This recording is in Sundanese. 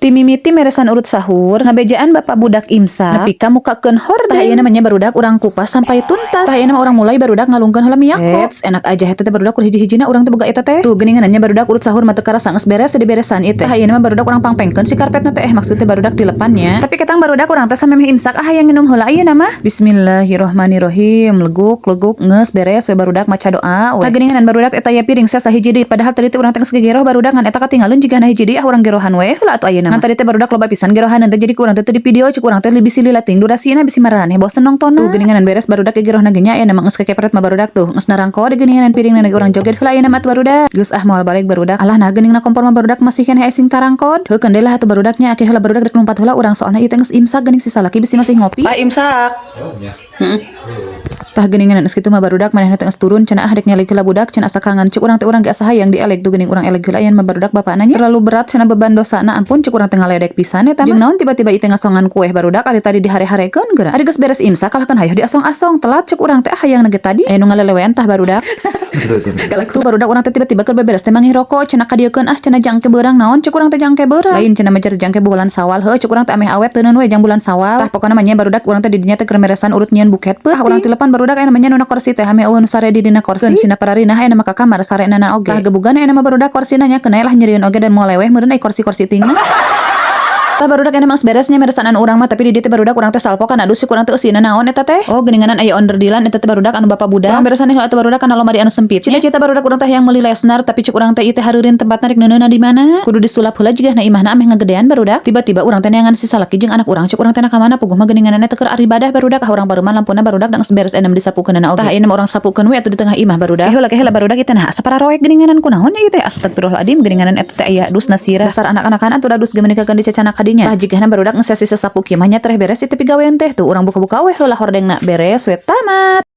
Ti mimiti meresan urut sahur, ngabejaan bapak budak imsak, nepi ka mukakeun hordeng. Tah, ayeuna mah nya, barudak, urang kupas sampai tuntas. Tah, ayeuna mah urang mulai, barudak, ngalungkeun heula Miyako. Eits, enak aja eta teh, barudak, kur hiji-hijina urang teh boga eta teh. Tuh geuningan nya, barudak, urut sahur mah teu karasa geus beres diberesan ieu teh. Tah, ayeuna mah, barudak, urang pangpengkeun si karpetna teh, eh, maksudnya, barudak, tilepannya. Tapi ketang, barudak, urang teh samemeh imsak, ah, hayang nginum heula ayeuna mah. Bismillahirrahmanirrahim. Leguk leguk, geus beres we, barudak, maca doa we. Tah, geuningan, barudak, eta ya piring sesa hiji deui, padahal tadi teh urang teh geus gegeroh, barudak, ngan eta katinggalun jigana hiji deui. Ah, urang gerohan we heula atuh ayeuna mah. Ngan tadi teh, barudak, loba pisan gerohan teh, jadi ku urang teh teu di video. Cek urang teh lebih silila ting durasina, bisi maraneh bosen nongtonna. Tuh geuningan beres, barudak, gegerohna ge nya. Ayeuna mah geus kekepret mah, barudak, tuh geus narangko di geuningan piringna lagi urang joget heula ayeuna mah atuh, barudak. Geus ah, moal balik, barudak. Alah, nah geuning na kompor mah, barudak, masih keneh sing tarangkod. Heukeun deui lah atuh, barudak, nya. Ake heula, barudak, rek lumpat heula urang, soalna ieu teh geus imsak geuning, si salaki bisi masih ngopi. Pak, imsak. Oh, ya. Heeh. Tah, geuningan geus kitu mah, barudak, manehna teh geus turun cenah, ah, dek nyeleg heula budak cenah, asa kangen. Cek urang teh urang ge asa hayang dieleg. Tuh geuning, urang eleg heula ayeuna mah, barudak, bapakna nya. Terlalu berat cenah beban dosana. Ampun, cek urang teh ngaledek pisan eta mah. Jeung naon tiba-tiba ieu teh ngasongan kueh, barudak, ari tadi dihare-harekeun geura? Ari geus beres imsak kalahkeun hayoh diasong-asong, telat. Cek urang teh ah, hayang ge tadi aya nu ngalelewean. Tah, barudak. Tuh, barudak, urang teh tiba-tiba keur beberes teh manggih rokok cenah, "Kadieukeun ah," cenah, "jang ke beurang." "Naon?" cek urang teh, "jang ke beurang lain," cenah, "mejer jang ke bulan Sawal." "Heuh," cek urang teh, "ameh awet teuneun we jang bulan Sawal." Tah, pokona mah nya, barudak, urang teh di dinya teh keur meresan urut nyieun buket peuting. Tah, urang tilepan, barudak, aya namanya nu kursi teh ame euweuh nu sare di dina kursi. Keun sina pararinah aya nama ka kamar sarena oge. Tah, gebugan aya nama, barudak, korsina nya. Keuna lah nyerieun oge dan moal leweh meureun ai kursi-kursi tingna. Tah, barudak, aya mah beresnya meresan anu urang mah, tapi di dieu teh, barudak, urang teh salpo kana dus. Urang teh eusina naon eta teh? Oh, geuninganan aya onderdilan eta teh, barudak, anu bapak budak. Urang beresan heula atuh, barudak, kana lomari anu sempit. Cita-cita, barudak, urang teh yang meuli Lesnar, tapi cek urang teh ieu teh hareureun tempatna, rek neuneuna di mana? Kudu disulap heula jiga na imahna ameh ngagedean, barudak. Tiba-tiba urang teh neangan si salaki jeung anak urang. Cek urang teh na ka mana? Puguh mah geuninganan teh keur aribadah, barudak. Ah, urang baruman lampuna, barudak, da geus beres enam disapukeunana oge. Tah, ayeuna mah urang sapukeun we atuh di tengah imah, barudak. Heula heula, barudak, ieu teh nah asa pararoek geuninganan. Kunaon nya ieu teh? Astagfirullahaladzim, geuninganan eta teh aya dus nasira. Dasar anak-anakan atuh, dus ge meunikakeun dicacanak kadinya. Tah, jigana, barudak, sesi sasapu kieu mah nya tereh beres itu pigawean teh. Tuh urang buka-buka we heula hordengna, beres we, tamat.